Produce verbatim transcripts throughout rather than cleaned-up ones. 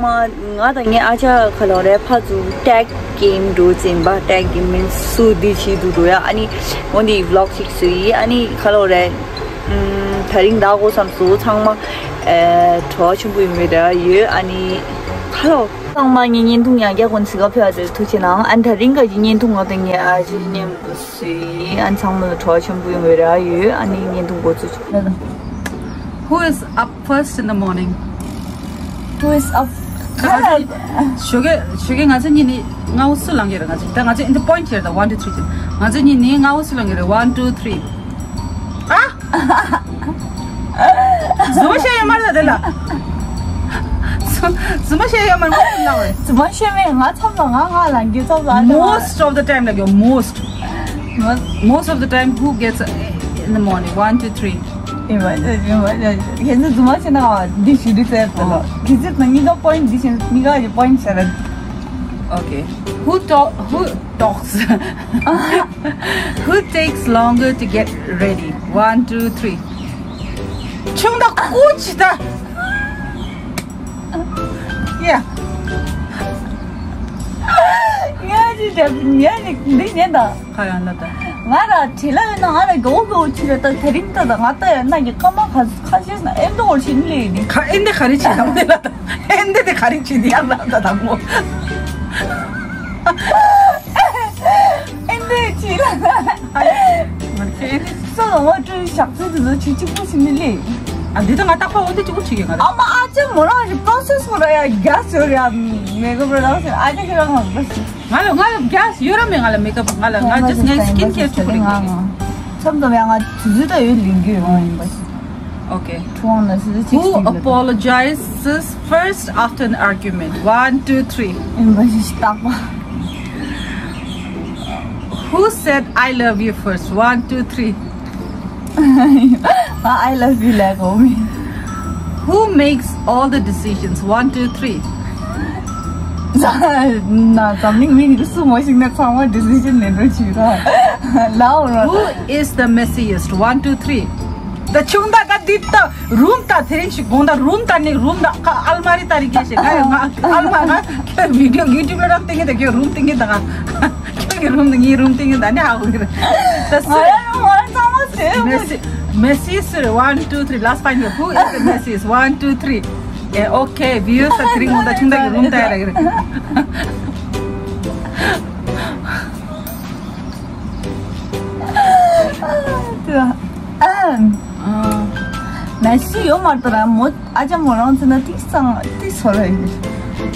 མ་ང་དང་ངའི་ཨ་ཅག་ཁ་ལོ་རེ་ཕ་ཚུ་tag game འགྲོ་ཙིན་པ། tag game མིན་སུ་འདི་ཆི་འདུག་འགྲོ་ཡ། ཨ་ནི་འོ་འདི་vlog ཞིག་བཟོས་ཡི། ཨ་ནི་ཁ་ལོ་རེ་ཨམ་ད་རིང་ད་གོ་བསམ་སུ་ཚང་མ་ཨེ་བྲོ་བ་ཆེན་པོ་ཡིན་པའི་རེ་བ་ཡོད། ཨ་ནི་ཁ་ལོ་ཚང་མ་ངའི་བརྙན་ཐུང་ཡང་བསྐྱར་ཁོང་ཚིག་ག་ཕེབས་པ་དེར་ཐུགས་ཆེ་གནང་། ཨ་ནི་ད་རིང་ག་གི་བརྙན་ཐུང་ང་དང་ངའི་ཨ་ཅག་མཉམ་དུ་བཟོས་ཡི། ཨ་ནི་ཚང་མ་ལ་བྲོ་བ་ཆེན་པོ་ཡོང་བའི་རེ་བ་ཡོད། ཨ་ནི་བརྙན་ཐུང་འགོ་ཚུགས། Who is up first in the morning? Who is up? ཞོགས་ཀས་ཞོགས་ཀས་ང་ཚོ་གཉིས་ནི་སྔ་བོ་སུ་ལངས་ཀྱི་རེད། ང་ཚོ་ད་ང་ཚོ་in the point here the one two three ཅན། ང་ཚོ་གཉིས་ནི་སྔ་བོ་སུ་ལངས་ཀྱི་རེད། One two three. ཨ། རྫུན་མ་བཤད་ཡོད་མ་རེད་དེ་ལ། རྫུན་མ་བཤད་ཡོད་མ་རེད། ང་ཚོ་ལངས་རེད། རྫུན་མ་བཤད་མེད། ང་ཚབ་ལ་ང་ང་ལངས་ཀྱི་ཚབ་ལ། Most of the time ལ་གྱོ། Most. Most of the time who gets in the morning? One two three. ཨེ་མ་ཡ་ཨེ་མ་ཡ། ཁྱེད་ཚོ་རྫུན་མ་བཤད་ན་འདི་ཞུ་འདི་ཟེར་ཏེ་ལ། ཁྱེད་ཚོ་ནི་གཉིས་ཀ་point འདི་བཤད། གཉིས་ཀ་གི་point བཤད་ར། Okay. Who talk? Who talks? Who takes longer to get ready? One two three. ཆུང་ད་ཀུ་ཅི་ད། Yeah. ངས་ཅི་བྱ། ངས་ཅི་འདི་ཉན་ད། ཁ་ཡང་ལ་ད། ང་ར་བྲེལ་ལ་ཡོད་ན་ང་ར་མགྱོགས་མགྱོགས་ཕྱིན་ར། ད་དེ་རིང་ད་ད་ང་ད་ཡང་ན་གི་སྐར་མ་ཁ་ཁ་ཤས་ན་ཨེ་འདུག་ཕྱིན་ལེ་ནི། ཁ་ཨེ་འདི་ག་རེ་བྱེད་དམ་དེ་ལ་ད། ཨེ་འདི་དེ་ག་རེ་བྱེད་དེ་ཡང་ལ་ད་དང་པོ། ཨེ་འདི་ཅི་ལ་ད། ཨེ་འདི། སོ་ལོ་ངོ་སྤྲོད་ཞག་ཚོད་དེ་ཚོ་ཆུ་གཅིག་པོ་ཕྱིན་ལེ། ཨ་འདི་ད་ང་རྟག་པར་འོ་འདི་གཅིག་པོ་བྱེད་ཀྱི་ང་ར། ཨ་མ་ཨ་ཅག་མོ་རང་གི་process མོ་ར་ཡ་རྒྱ་ཟོ་ར་ཡ་makeup production ཨ་ཅག་ཁྱེད་རང་ང་process། ང་ལ་ང་ལ་རྒྱ་ཡོད་ར་མེད། ང་ལ་makeup ང་ལ་ང་just ངའི་skin care ཆུ་ཁུ་ལ་ངེས། མཚམས་དུ་ཡང་ང་དུས་ཚོད་ད་ཡོད་ལིང་གི་ཡོང་ཡིན་པ་ཞིག Okay. ཁྲོང་ན་སི་ཙི་Who apologizes first after an argument? One, two, three. ཡིན་པ་ཞིག་རྟག་པ། Who said I love you first? One, two, three. I love you ལས་གོ་མི། Who makes all the decisions? One, two, three. ན་འཛམ་གླིང་མི་ནི་སུ་མོ་ཞིག་ན་ཚང་མ་decision ལེན་རོགས་བྱེད་ར། ལའོ་ར། Who is the messiest? One, two, three. ད་ཆུང་ད་ག་དི་ད་རུམ་ད་དེ་རིང་ཞིག་དགོང་ད་རུམ་ད་ནི་རུམ་ད་ཁ་ཨལ་མ་རི་ད་རི་གེ་ཞིག་ག་ཡོད་ང་ཨལ་མ་ང་ཁྱོད་video YouTube ལ་རམ་ཏིང་གི་ད་ཁྱོད་རུམ་ཏིང་གི་ད་ང་ཁྱོད་ཀྱི་རུམ་ད་ངའི་རུམ་ཏིང་གི་ད་ནི་ཧ་གོ་གི་རེད། ད་སུ་ང་ཡང་ང་ཚང་མ་ཟེར་མེ་སི་མེ་སི་སུ་རེད། One, two, three. Let's find you. Who is the messiest? One, two, three. Yeah, okay. Viewers ད་དེ་རིང་དགོང་ད་ཆུང་ད་གི་རུམ་ད་ཡ་ར་གི་རེད། ཨ། ནས་སུ་ཡོད་མ་རེད་ད་ར་མོ། ཨ་ཅག་མོ་རང་ཚོ་ན་ཏིག་ཙང་ཏིག་སོ་ར་ཡིན།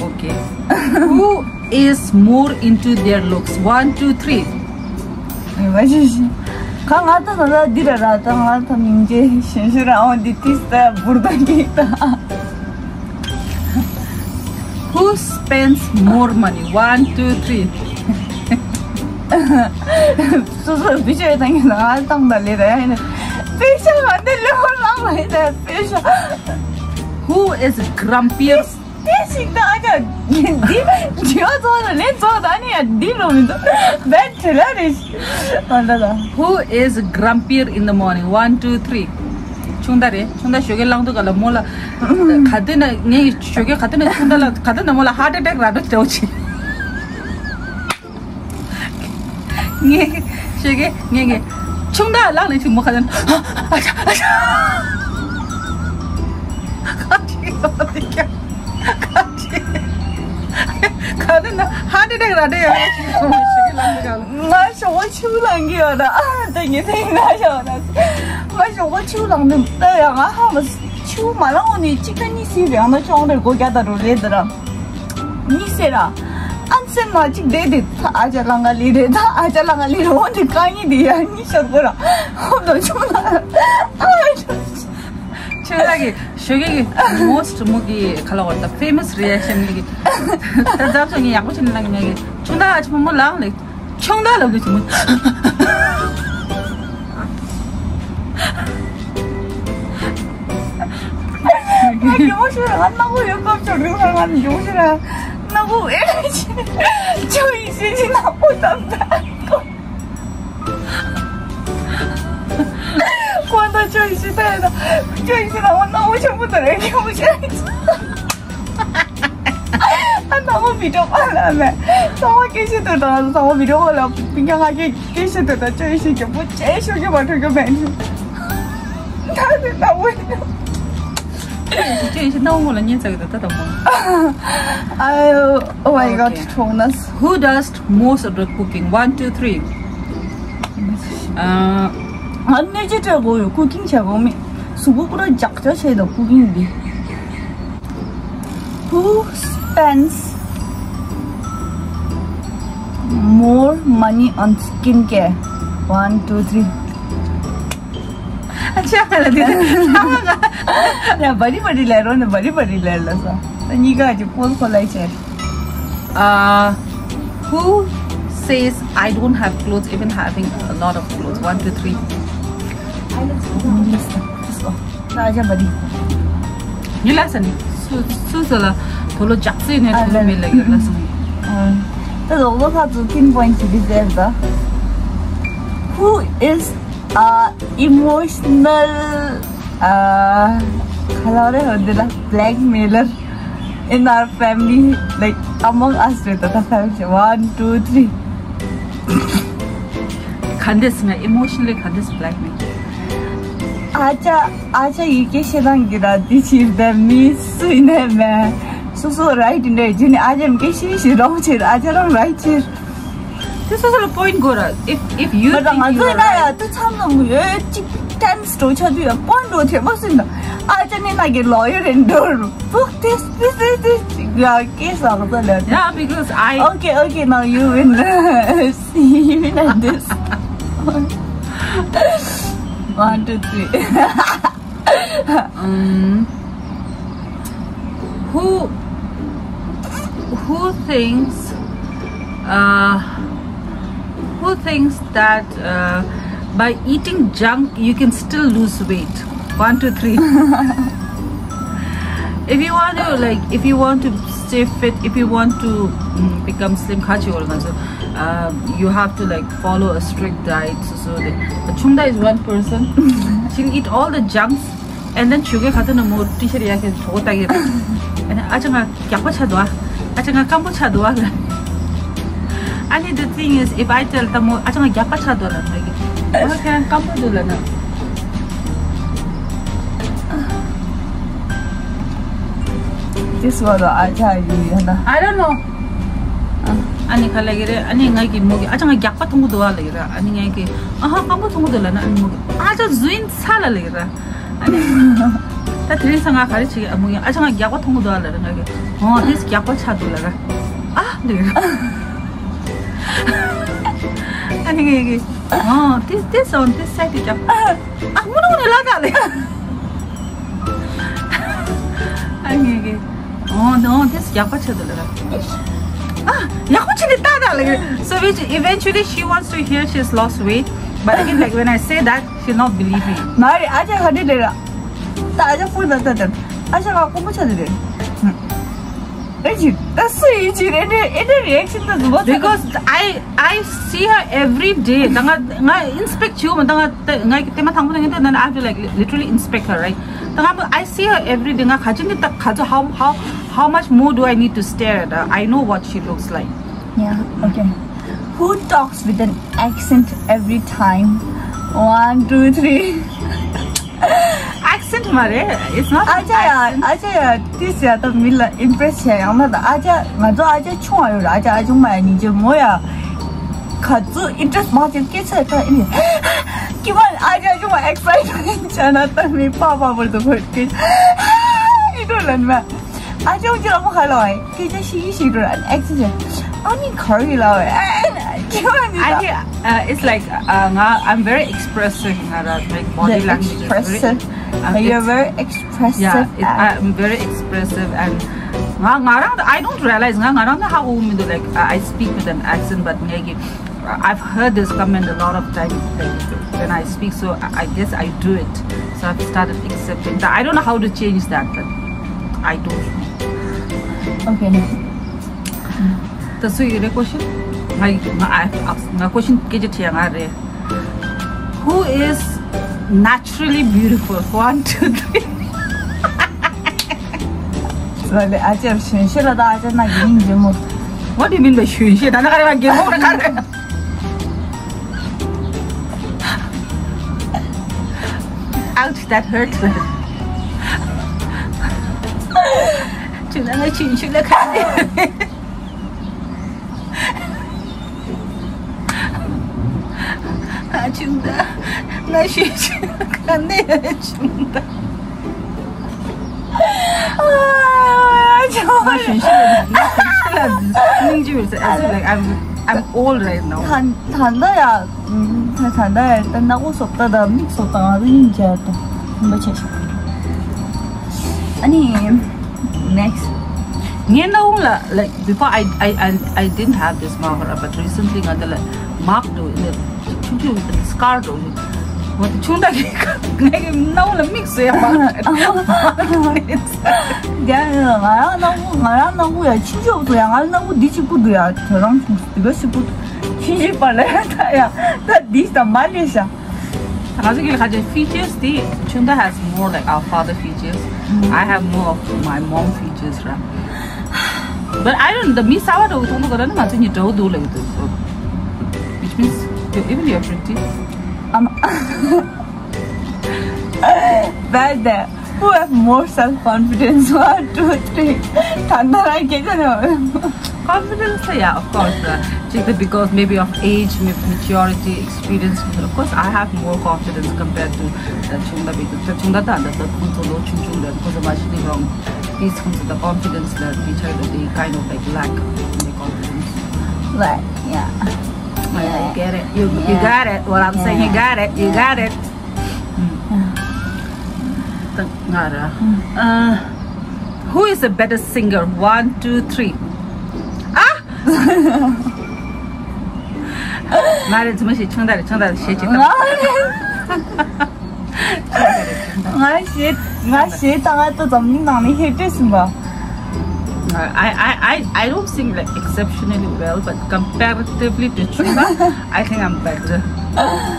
Okay. Who is more into their looks? One, two, three. ཡིན་པ་ཞིག་ཞིག་ཁ་ང་ད་ད་ད་འདི་ར་ར་ད་ང་ད་མིང་རྗེ་ཞན་ཞུ་ར་འོ་འདི་ཏིག་ཙ་འབུར་ད་གི་ད། Who spends more money? One, two, three. སོ་སོར་བི་ཤོ་ཡོད་དང་ཡིན་ང་བཏང་ད་ལེ་ར་ཡིན། པེ་ཤ་ང་འདི་ལེ་ཧོ་ལང་མ་ཡིན་ད་པེ་ཤ། Who is grumpier? དེ་ཞིག་ད་ཨ་ཅག་འདི་འདི་བ་ཚོ་ལ་ལེན་ཚོ་ད་ནི་ཡ་འདི་ལོ་མི་འདུག་བེད་ཁྲི་ལ་རེ་ཞིག་ཨ་ད་ད། Who is grumpier in the morning? One, two, three. ཆུང་ད་རེད། ཆུང་ད་ཞོགས་ཀས་ལངས་དུས་ག་ལ་མོ་ལ་ག་དུས་ན་ངས་ཞོགས་ཀས་ག་དུས་ན་ཆུང་ད་ལ་ག་དུས་ན་མོ་ལ་heart attack ར་འགྲོ་ཅིའོ་ཆི། ངས་ཞོགས་ཀས་ངས་ངས་ཆུང་ད་ལག་ལེན་ཞིག་མོ་ག་དུས་ན་ཨ་ཅག་ཨ་ཅག་ག་ཅི་ག་ཅི་ག་ཅི་ག་དུས་ན་heart attack ར་འགྲོ་ཡ་ཞིག་ཞོགས་ཀས་ལངས་དུས་ག་ལ། ང་ཞོགས་པ་ཆུ་ལངས་ཀྱི་ཡོད་ད། ཨ་ད་ངས་དེ་ང་ཞོགས་ད། ང་ཞོགས་པ་ཆུ་ལངས་ནས་ད་ཡང་ང་ཧ་མ་ཆུ་མ་ལངས་འོ་ནས་གཅིག་ད་གཉིས་སྲིད་རེད། ཡང་ན་ཅོང་རེད་སྒོ་རྒྱག་ད་རུ་རེད་ད་ར། གཉིས་སྲིད་ར། ཨན་སེམས་ལ་གཅིག་བསྡད་དེ་ད་ཨ་ཅག་ལང་ག་ལི་རེད་ད། ཨ་ཅག་ལང་ག་ལི་རེད་འོ་དེ་དཀའ་ངལ་དེ་ཡང་གཉིས་ཤར་གོ་ར། ཧོབ་དང་ཆུང་ན་ཨ་ཆུང་ད་གི་ཞོགས་ཀས་ཀྱི་most མོ་གི་ག་ལ་བར་ད་famous reaction གི་ད་འཛབ་སོང་ངས་ཡག་པོ་བྱས་ནས་གནང་གི་ཆུང་ད་ཨ་ཅག་མོ་མོ་ལང་ལེ། ཆུང་ད་ལབ་དུས་ཆུང་མོ། ང་གྱོང་ཤོར་ང་སྣ་བུག་ཡོད་སྐབས་ཆོག་རིག་ང་ང་གྱོང་ཤོར་སྣ་བུག་ཨེ་ཆི་ཆུ་ཡིན་ཤེས་ཀྱི་སྣ་བུག་དམ་ད། ཁོ་ད་ཆུ་ཡིན་ཤེས་ད་ཡོད་ད། ཆུ་ཡིན་ཤེས་ན་ང་སྣ་བུག་ཆེན་པོ་ད་རེད་གྱོང་ཤོར། ཚང་མ་བི་ཌིའོ་ཁོལ་ལ་མེད། ཚང་མ་སྐད་ཆ་དུ་དང་ཚང་མ་བི་ཌིའོ་ཁོལ་ལ་པིང་ཀ་ང་སྐད་སྐད་ཆ་དུ་དང་ཅོ་ཡི་ཤི་གི་པོ་ཅེ་ཤོ་གི་མ་ཐུག་གི་མེད། ད་དེ་ལྟ་བུ་ཡིན། ཅོ་ཡི་ཤི་ནང་ངོ་ལ་ཉན་ཚ་གི་ད་ད་དང་མོ། I, oh my god, Okay. Thomas. Who does most of the cooking? One, two, three. Uh, ང་གནས་ཀྱི་བྲེལ་གོ་ཡོད། ཀུ་ཀིང་བྱེད་གོ་མེད། གཟུགས་པོ་ཀུ་ར་ལྗགས་ལྗགས་བྱས་དང་ཀུ་ཀིང་འདི། Who spends more money on skincare? One, two, three. ཨ་ཅག་ལ་དེ་ཡ་བ་རི་བ་རི་ལེ་རོ་ནི་བ་རི་བ་རི་ལེ་ལ་ས། ད་གཉིས་ཀ་ཅིག་ཕོལ་ཁོ་ལ་བྱས། Uh, who says, "I don't have clothes," even having a lot of clothes? One, two, three. ད་ཨ་ཅག་བ་རི། ཉི་ལ་ས་ནི་སུ་སུ་ས་ལ་དོ་ལོ་ཇག་སི་ནས་དོ་ལོ་མེ་ལ་ཡོད་ལ་ས་ནི། ད་ལོག་ལོ་ཁ་ཚུ་pinpoint བྱེད་དུས་ཟེར་ད། Who is a emotional, uh, ག་ལ་རེ་འོ་འདི་ལ་blackmailer in our family, like, among us རེད་ད། ད་family one, two, three. ག་འདྲས་ང་emotionally ག་འདྲས་blackmail? ཨ་ཅག་ཨ་ཅག་ཡི་གེ་ཤེས་དང་གི་ར་འདི་ཕྱིར་ད་མི་སུ་ཡིན་ནའི་མེད། སོ་སོ་right འདྲ་ཇི་ནི་ཨ་ཅག་མི་གེ་ཤེས་ཤེས་རོང་ཕྱིར། ཨ་ཅག་རང་right ཕྱིར། དེ་སོ་སོ་ལ་point དགོས་ར། If, if you མ་ད་think ང་you ཚོ་are ན་right. ཡ་དུ་ཚང་ནང་ཡོད་ཅིག་tense འགྲོ་ཆ་དུས་ཡ་point འགྲོ་ཐེ་མ་སྲིད་ན། ཨ་ཅག་ནི་ན་གི་lawyer རེད་འགྲོ་རུ། Book this, this, this, this. Yeah, case ང་ཚོ་ལ། Yeah, because I Okay, okay, now you win. You win at this. One, two, three. Um, who who thinks uh, who thinks that uh, by eating junk you can still lose weight? One, two, three. If you want to, like, if you want to stay fit, if you want to mm, become slim, khachi or uh, you have to, like, follow a strict diet. So, so the, the Chungda is one person. She'll eat all the junks. And then ཆུ་གེ་ཁ་ཏུ་ན་མོ་ཏི་ཤར་ཡ་གེ་ཐོག་ཏ་གེ། And ཨ་ཅག་ང་རྒྱགས་པ་ཆ་དོ་ཨ། ཨ་ཅག་ང་སྐམ་པོ་ཆ་དོ་ཨ་ལ། And the thing is, if I tell ཏ་མོ་ཨ་ཅག་ང་རྒྱགས་པ་ཆ་དོ་ལ་ན་གི། ཨོ་ཁེ་སྐམ་པོ་དུ་ལ་ན། This was the ཨ་ཅག་ཡིན་ཡ་ན། I don't know. ཨ་ནི་ཁ་ལ་གི་རེ། ཨ་ནི་ང་གི་མོ་གི་ཨ་ཅག་ང་རྒྱགས་པ་ཐོང་གི་དོ་ཨ་ལ་གི་ར། ཨ་ནི་ང་གི་ཨ་ཧ་སྐམ་པོ་ཐོང་གི་དོ་ལ་ན། ཨ་ནི་མོ་གི་ཨ་ཅག་ཟུ་ཡིན་ཚ་ལ་ལ་གི་ར། ད་དེ་རིང་སང་ང་ག་རེ་བྱེད་ཀྱི་ཨ་མོ་ཡིན། ཨ་ཅག་ང་རྒྱགས་པ་ཐོང་གི་འདུག་ཨ་ལ་རེ། ང་གི་ཨོ་དེས་རྒྱགས་པ་ཆགས་འདུག་ལ་ར། ཨ་ལེ་ར། ཨ་ནི་ངས་གི་ཨོ་དེས་དེས་ཨོ་དེས་སའི་དེ་རྒྱགས་ཨ་མོ་ནོ་ནི་ལ་ད་ལེ། ཨ་ངས་གི་ཨོ་ཨོ་དེས་རྒྱགས་པ་ཆགས་འདུག་ལ་ར། ཨ་ཡག་པོ་བྱས་ནས་ལྟ་ད་ལེ། So which eventually she wants to hear she's lost weight, but again, like, when I say that, she'll not believe me. མ་རེད། ཨ་ཅག་ག་འདྲ་རེད་ར། ད་ཨ་ཅག་ཕུ་ད་ད་ད་ཨ་ཅག་ང་དཀོན་པོ་ཆགས་ཏེ་རེད། ཨེ་ཅི་ད་སུ་ཡིན་ཅི་རེད་རེད། ཨེ་འདྲ་reaction ད་ཟུ་བ་ད། Because I I see her every day. ད་ང་ང་inspect བྱེད་མ་ད་ང་ད་ང་གི་ཐེངས་མ་དང་པོ་ད་ངས་ད་ན་I have to, like, literally inspect her, right? ད་ང་I see her every day. ང་ག་ཅི་ནི་ད་ག་ཚོད་how how how much more do I need to stare at her? I know what she looks like. Yeah, okay. Who talks with an accent every time? One, two, three. Accent མ་རེད། It's not an accent. ཨ་ཅག་ཡ་ཨ་ཅག་ཡ་ཏིས་ཡ་ད་མི་ལ་impress བྱས་ཡང་ན་ད། ཨ་ཅག་ང་ཚོ་ཨ་ཅག་ཆུང་བ་ཡོད་ར། ཨ་ཅག་ཨ་ཆུང་མ་ཡ་ཉིན་རྗེ་མོ་ཡ་ག་ཚོད་interest མ་བྱེད་སྐད་ཆ་ད་ཨི་ནི་ཀི་མ་ཨ་ཅག་ཨ་ཆུང་མ་excitement བྱས་ན་ད་མི་པ་པ་བར་དུ་ཁོ་སྐད་ཨི་འགྲོ་ལན་མ། ཨ་ཅག་ཅག་མོ་ཁ་ལོ་ཨེ་སྐད་ཆ་ཤི་ཤི་ཤི་འགྲོ་ཨ་ནི་accent ཨ་ནི་ག་རེ་ལ་ཨེ་ཀི་མ་ནི་I ད། think uh, it's like uh, nga, I'm very expressive. Nga ra, like, body You're language is very expressive. I'm You're ex- very expressive. Yeah, it, and I'm very expressive and nga nga rang, I don't realize nga nga rang ha u mi do, like, I I speak with an accent, but nga ki I've heard this comment a lot of times, like, when I speak, so I I guess I do it. So I've started accepting that. I don't know how to change that, but I do. Okay. ད་སུ་ཡི་རེད་question? ང་ཡི་ང་I have to ask. ང་question སྐད་ཆ་དྲི་ཡ་ང་རེད། Who is naturally beautiful? One, two, three. ལ་ལས་ཨ་ཅེར་གཞོན་ཤེས་ལ་ད་ཨ་ཅེར་ན་གི་ཡིན་ཇེ་མོ། What do you mean by གཞོན་ཤེས། ད་ན་ག་རེ་བ་རྒན་མོ་རེ་ག་རེ། Ouch, that hurts. ཁྱོད་ན་ང་གཞོན་ཤེས་ལ་ག་རེ། ཨ་ཆུང་ད། ང་ཤེས་ཆུང་ག་ནས་ཆུང་ད། ཨ་ཆུང་། ང་ཤེས་ཆུང་ད། ང་ཤེས་ཆུང་ད། སྙིང་རྗེ་བྱེད་ས། As if, like, I'm, I'm old right now. ད་ད་ལྟ་ཡ། ད་ད་ལྟ་ཡ་ད་སྣ་བུག་བཟོ་ལྟ་ད་མིག་བཟོ་ལྟ་ང་ཚོ་སྙིང་རྗེ་ད་ཧམ་པ་ཆེ་ཤོས། ཨ་ནི། Next. ངའི་སྣ་བུག་ལ། Like, before, I, I, I, I didn't have this mouth, but recently ང་འདི་ལ་མརྐ་འདུག་ཆུང་ཆུང་སི་ཀར་འདུག་འོ་དེ་ཆུང་ད་གི་ངའི་སྣ་བུག་ལ་མིག་བཟོ་ཡ་མ་རེད། རྒྱ་ཡིན་ལ་ང་རང་སྣ་བུག་ང་རང་སྣ་བུག་ཡ་ཆུང་ཆུང་བཟོ་ཡ། ང་རང་སྣ་བུག་འདི་གཅིག་པུ་འདུག་ཡ། དེ་རང་ཆུང་སི་འདི་ག་གཅིག་པུ་འདུག་ཆུང་ཆུང་པ་ལ་ཡ་ད་ཡ་ད་འདི་ད་མ་ལས་ཤ། ང་ཚོ་གི་ལ་ཁ་ཅིག་features དེ། Chungda has more like our father features. I have more of my mom features ར། But I don't, the མི་གསར་པ་འདྲ་བོ་མཐོང་འདུག་ག་ད་ནི་ང་ཚོ་གཉིས་འདྲ་བོ་འདུག་ལབ་ཀྱི་འདུག Which means you, even you're pretty. Um, but uh, who have more self confidence? One, two, three. ད་ད་རང་སྐད་ཆ་རེད། Confidence, yeah, of course. Uh, just because maybe of age, maybe maturity, experience. Of course, I have more confidence compared to the Chungda, because the Chungda, the, the, the, the, the, the, the, the, the, the, the confidence that teacher that they kind of like lack in the confidence. Right, yeah. Yeah, you get it. You, you got it. What I'm saying, you got it. You got it. Mm. Uh, who is a better singer? One, two, three. ང་རེད། ཚང་མ་ཞིག་ཆུང་ད་རེད། ཆུང་ད་རེད། ཞེས་ཅིག་ད། ང་ཞེས་ང་ཞེས་ད་ང་ད་འཛམ་གླིང་ནང་ནས་ཧེ་ཏྲེ་ཟིན་པ། I, I, I, I don't sing like exceptionally well, but comparatively to Chungda, I think I'm better.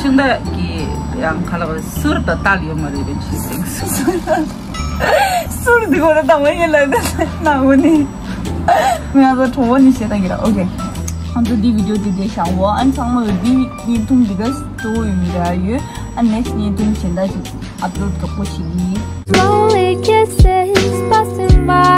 ཆུང་ད་གི་ཡང་ཁ་ལག་ཟུར་ད་ཏལ་ཡོད་མ་རེད། When she sings. ཟུར་འདི་གོ་ན་དང་བའི་ཡིན་ལ་ན་འོ་ནི། ང་ཚོ་གྲོགས་པོ་ནི་བཤད་ད་གི་ར། Okay. ང་ཚོ་འདི་བི་ཌི་ཡོ་འདི་འདྲས་བཞག་འོ། ཨ་ནི་ཚང་མ་འདི་བརྙན་ཐུང་འདི་ག་གཙོ་བོ་ཡོད་མི་འདྲ་ཡོད། ཨ་next་བརྙན་ཐུང་གཞན་དག་ཞིག་upload་མགྱོགས་པོ་ཞིག་ཡིན། Lonely kisses.